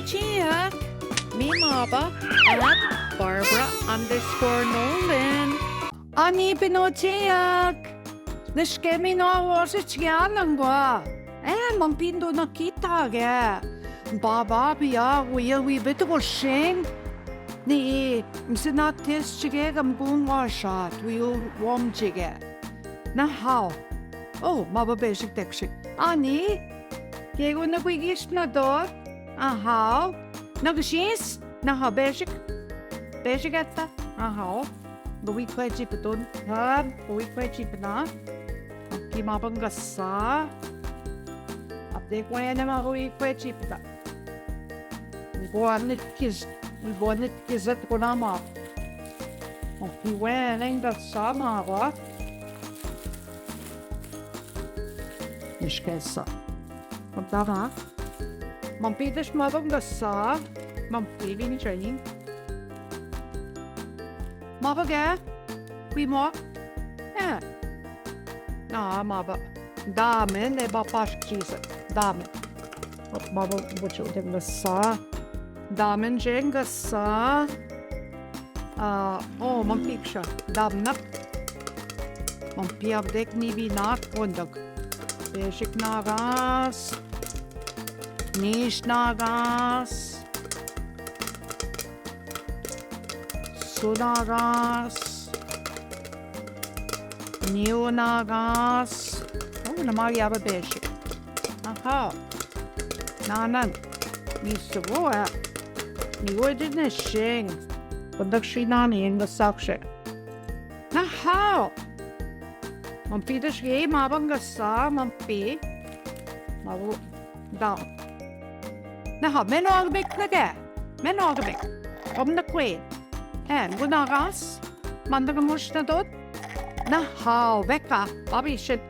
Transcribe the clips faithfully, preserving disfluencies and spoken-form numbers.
Check. Me maba at Barbara underscore Nolan. Ani pino check. Nishke mi no was chya nangwa. Eh, man pindo na kita ge. Baba bia we we bit ko sheng. Ni, msina test chige gam gung wa shat. We wom chige. Na hao. Oh, maba basic tekshik. Ani. Kego na kui gish na dor. Aha. Na gishis. Na ha basic. Basic etta. Aha. Bui kwe chip ton. Ha, bui kwe chip na. Ki ma banga sa. Ab dekho ye na ma bui kwe chip na. Go anit kiz. Go anit kizat ko na ma. Ki we na inga sa ma ba. Nishkesa. Mantana. Man pides maba nga sa. Man pidin chain. Maba ga. Kui mo. Eh. Na, maba. Dame ne ba pash kisa. Dame. Maba bucho de nga sa. Damen jenga sa. Ah, oh, man piksha. Damnak. Man piav dek ni bi nak kondak. Beshik nagas. Nish nagas. Su nagas. Niu nagas. Oh, na magi aba beshik. Aha. Nanan. Ni sugo a. Ni wo de ne sheng. Kondak shi nani enga sakshe. Na hao. Man pi de shi ma banga sa man pi. Ma bu da. Na ha men og bek na ke. Men og bek. Om na kwe. He, gu nagas. Man da mush na dot. Na hao beka. Babi shit.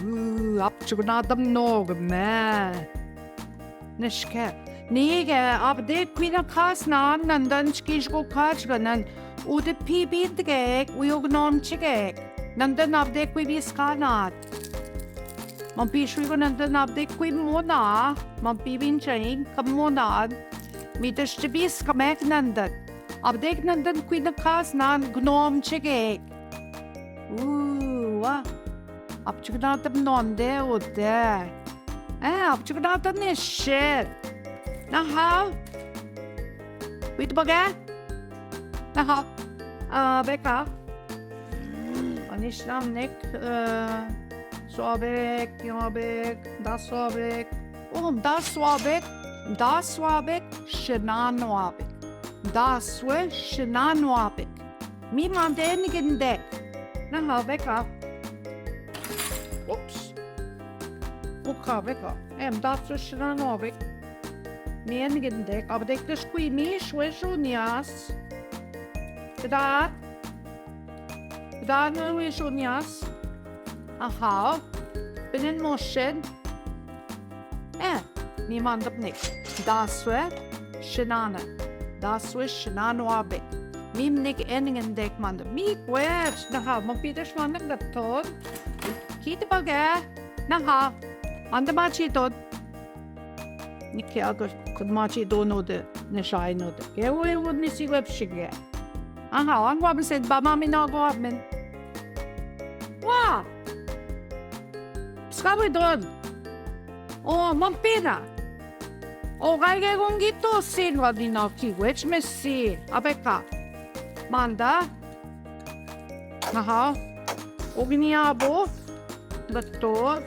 Uu, apchuk na dam nog me. Nishke. Nige, ab de kui na khas na, nandan chkish ko khas ganan. U de pi bit ge, u yog nom chige. Nandan ab de kui bis ka na. Man pi shui ko nandan ab de kui mo na. Man pi bin chain, kam mo na. Mi de bis ka mek nandan. Ab dek nandan kui na khas nan gnom chege. Uu, wa. Apchuk na tam non de o de. Eh, apchuk na tam ne shit. Na ha. Wit baga. Na ha. Ah, beka. Anishram nek, eh, suabek, yabek, da suabek. Oh, da suabek, da suabek, shenano abek. Da swe shenano abek. Mi man de ni ginde. Na ha beka. Oops. Uka beka. Em da swe shenano abek. Mi en ginde. Ab dek de skui mi shwe shunias. Da. Da no we shunias. Aha. Benen motion. Eh, mi man dap nik. Da swe shenana. Da swe shenano abek. Mi nik en gindek man dap. Mi kwet. Na ha, mo pidesh man dap ton. Kit baga. Na ha. Man dap ma chi ton. Ni kya kar, khud machi dono de, ne shai no de. Ke wo, wo ni si web shige. Aha, ang wa sen ba mami no go amen. Wa! Ska we don. O, man pina. O, gai ge gongi to sin wa di no ki, wech me si. Abeka. Manda. Aha. Ogni abo. Gato.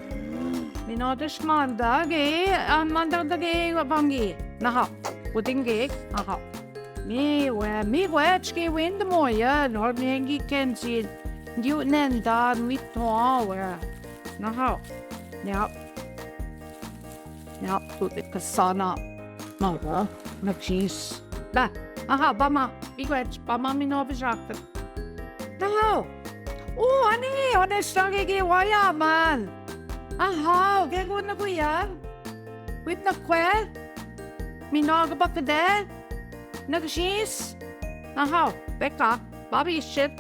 Mino de shmanda ge, an manda de ge bangi. Naha. Pudding ge. Aha. Mi we, mi we chki wind moya, nor mi engi kenji. Ngiu nenda, mi to we. Naha. Ya. Ya, tu de kasana. Mara, na cheese. Da. Aha, bama. Igwech, bama mi no bijakte. Naha. U, ani, one stage ge waya man. Aha, ge gun na kuya. Wit na kwe. Mi no ga bakde. Na cheese. Aha, beka. Babi shit.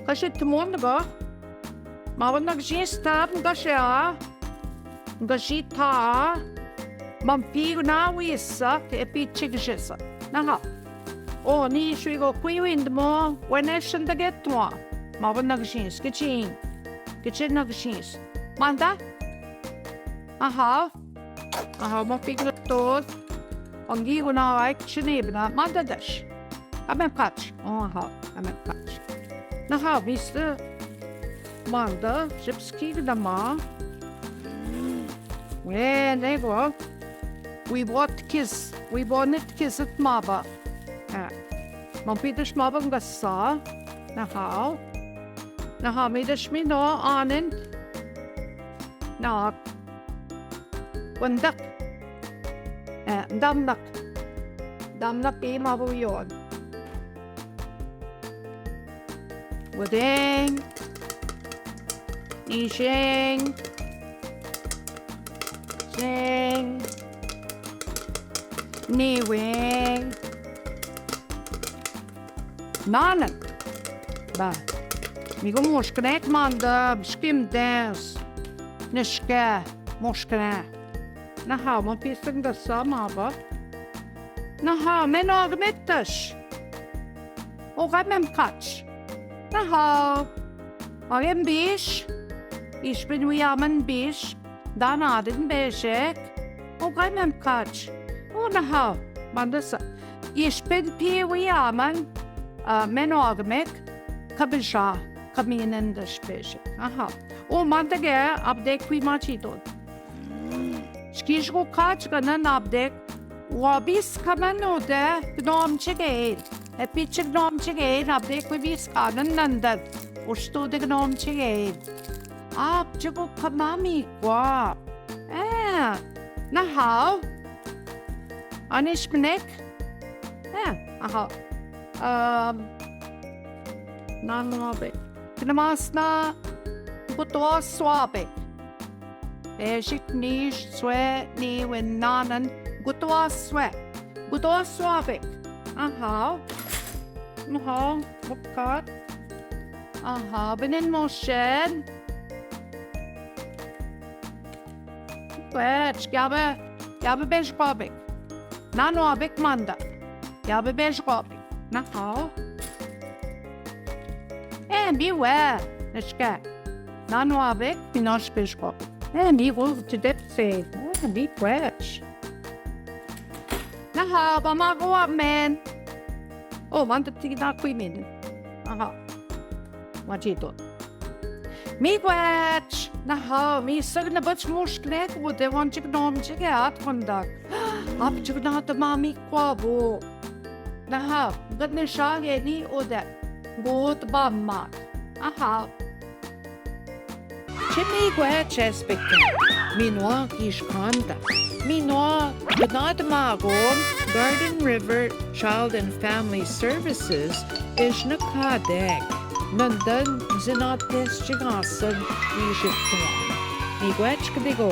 Kashi tumon go. Maba nagžinš tam gašea. Gaši ta. Mam pigna wisa e pičik žesa. Naha. O, ni šui go kui windmo, wene šenda getwa. Maba nagžinš, kičin. Kičin nagžinš. Manda? Aha. Aha, ma pigna tot. Angi guna ai kičin ibna. Manda daš. Amen kač. Aha, amen kač. Naha, viste. Manda, žepski gdama. E, nego. We want kiss. We want it kiss it maba. E. Man pidaš maba ngasa. Naha. Naha, mi daš mi no anen. Nak. Wandak. E, damnak. Damnak i maba yon. Wadeng. Nisheng. Seng. Niweng. Nanan. Ba. Migo mošknek manda, bškim des. Neške, mošknek. Naha, man pisang da sama ba. Naha, men og metaš. O ga men kač. Naha. Agem biš. Išpin wi aman biš. Dan adin bešek. O ga men kač. O naha. Mandasa. Išpin pi wi aman. A, men og mek. Kabisha. Kaminen da špešek. Aha. O mandage abdek wi ma čito. Škiš go kač kanan abdek. Wa bis kanan ode gnomčige. E pičik gnomčige abdek wi bis kanan nandan. Uštu de gnomčige. Ap čego kamami kwa. E, naha. Aniš mnek. E, aha. Um, nanu abe. Knamasna. Gutwa swabe. Ešik niš swe ni wen nanan gutwa swe. Gutwa swabe. Aha. Aha. Bukat. Aha. Benen mošen. Kwetš, kya be, kya be beš kwabek. Nanu abek manda. Kya be beš kwabek. Naha. E, mi we. Neške. Nanu abek, mi noš beš kwabek. E, mi wo tedep se. E, mi kwetš. Naha, ba ma go amen. O, man te tina kui men. Aha. Ma čito. Mi gwetš. Naha, mi sag na bach mošknek ode wančik nomčik at kondak. Ap čik na ta mami kwa bo. Naha, gadne šage ni ode. Got bamma. Aha. Če mi gwe čes pekka, mi noa kiš kanda. Mi noa gnad magon Garden River Child and Family Services ish na kadek. Nandan zinat tes chigasan ish iktuan. Mi gwe čkdigo.